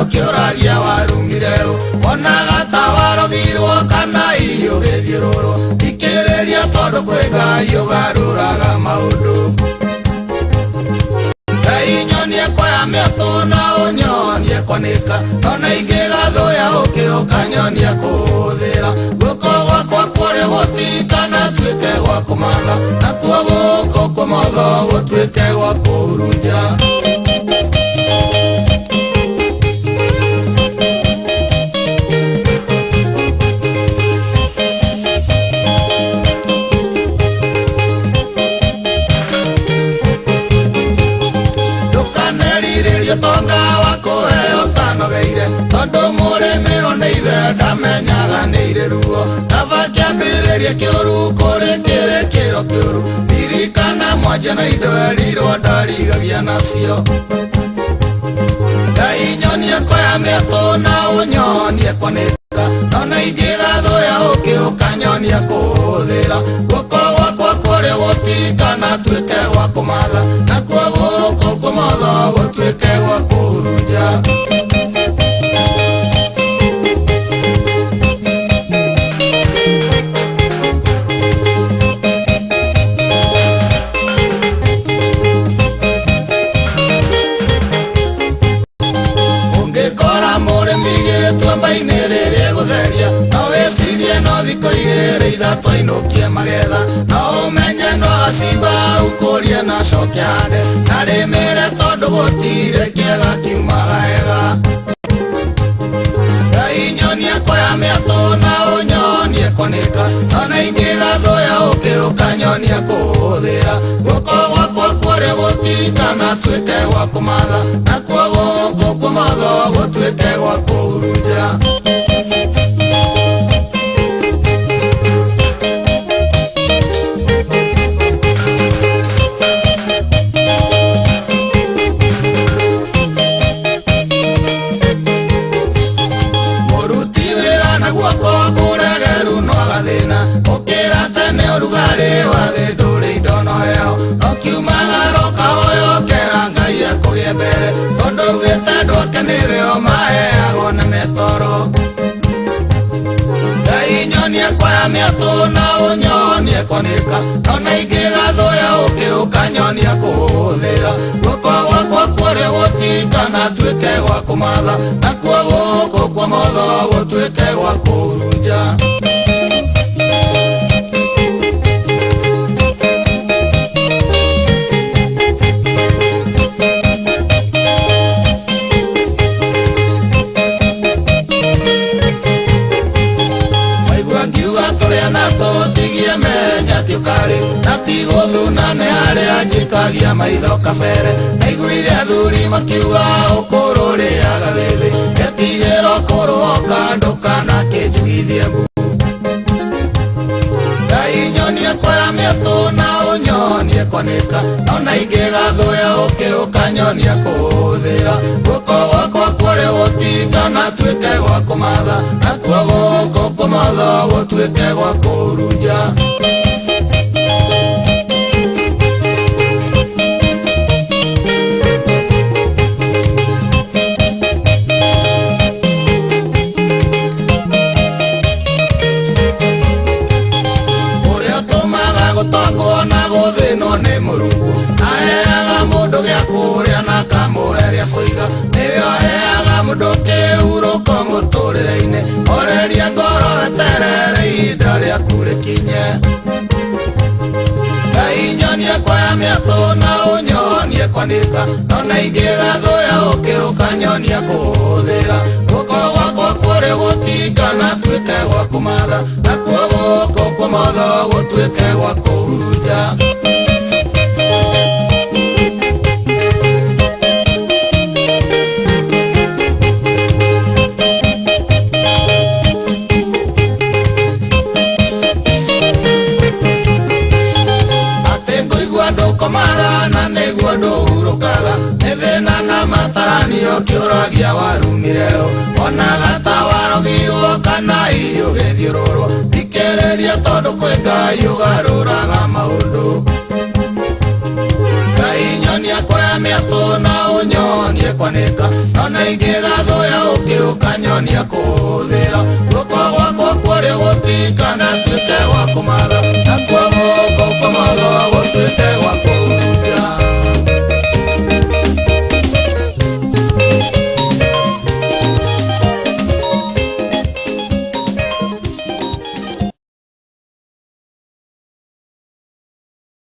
ũkĩũragia warumire ũ. Wonaga ta warogirwo kana hihi ũgĩthiũrũrwo. Thikĩrĩria tondũ kwĩ Ngai ũgarũraga maũndũ. Ngai nyonie kwaya mĩatũ na ũnyonie kwanĩka. Ona ingĩgathũya ũkĩ ũkanyonia kũhũthĩra. Guoko gwakwa kũrĩa gũtikanatuĩke gwa kũmatha, nakuo gũkũ kũmotho gũtuĩke gwa kũhurunja. Ndũkanerirĩrie ũtonga wa kũheo ũtanogeire, tondũ mũrĩmĩrwo nĩ ithe ndamenyaga nĩ irĩ ruo. Kaba kĩambĩrĩria kĩũru kũrĩ kĩrĩkĩro kĩũru. Ririkana mwanja na indo erirwo ndarigagia nacio. Ngai nyonie kwaya mĩatũ na ũnyonie kwanĩka. Ona ingĩgathũya ũkĩ ũkanyonia kũhũthĩra. Guoko gwakwa kũrĩa gũtikanatuĩke gwa kũmatha, nakuo gũkũ kũmotho gũtuĩke gwa kũhurunja. Ũngĩkora mũrĩmi gĩtuamba-inĩ rĩrĩa egũtheria, no wĩcirie no thikũ igĩrĩ ithatũ ainũkie magetha. No ũmenye no acimba ũkũrie na acoke ahande, na rĩmĩre tondũ gũtirĩ kĩega kiumaga hega. Ngai nyonie kwaya mĩatũ na ũnyonie kwanĩka. Ona ingĩgathũya ũkĩ ũkanyonia kũhũthĩra. Guoko gwakwa kũrĩa gũtikanatuĩke gwa kũmatha, nakuo gũkũ kũmotho gũtuĩke gwa kũhurunja. Mũruti wĩra na guoko kũregeru no agathĩna. Ũkĩra tene ũrugarĩ wa thĩ ndũrĩ indo no heho. No kiumagara ũkahoya ũkera Ngai akũgĩe mbere, tondũ augĩte andũ ake nĩwe o maheagwo na metoro. Ngai nyonie kwaya mĩatũ na ũnyonie kwanĩka. Ona ingĩgathũya ũkĩ ũkanyonia kũhũthĩra. Guoko gwakwa kũrĩa gũtikanatuĩke gwa kũmatha, nakuo gũkũ kũmotho gũtuĩke gwa kũhurunja. Waigua ngiuga tũrĩa na tũtigie menya ti ũkarĩ, na ti gũthuna nĩ harĩa njikagia maitho kabere. Naiguire athuri makiuga ũkũrũ ũrĩaga wĩthĩ, getigĩra ũkũrũ woka ndũkanakĩnjugithie mbu. Ngai nyonie kwaya mĩatũ na ũnyonie kwanĩka. Ona ingĩgathũya ũkĩ ũkanyonia kũhũthĩra. Guoko gwakwa kũrĩa gũtikanatuĩke gwa kũmatha, nakuo gũkũ kũmotho gũtuĩke gwa kũhurunja. Ũrĩa ũtũmaga gũtongwo na gũthĩnwo nĩ Mũrungu, aheaga mũndũ gĩa kũrĩa na akamũhe gĩa kũiga. Nĩwe ũheaga mũndũ kĩhurũko mũtũrĩre-inĩ. Horeria ngoro weterere ihinda rĩaku rĩkinye. Ngai nyonie kwaya mĩatũ na ũnyonie kwanĩka. Ona ingĩgathũya ũkĩ ũkanyonia kũhũthĩra. Guoko gwakwa kũrĩa gũtikanatuĩke gwa kũmatha, nakuo gũkũ kũmotho gũtuĩke gwa kũhurunja. Atĩ ngũigua ndũkomaga na nĩguo ndũhurũkaga, nĩ thĩna na mataranio kĩũragia warumire ũ. Wonaga ta warogirwo kana hihi ũgĩthiũrũrwo. Thikĩrĩria tondũ kwĩ Ngai ũgarũraga maũndũ. Ngai nyonie kwaya mĩatũ na ũnyonie kwanĩka. Ona ingĩgathũya gũkĩonia kũhũthĩra guoko gwakwa kwarĩ gũtikanatuĩke wa kũmatha, nakuo guoko kwa motho.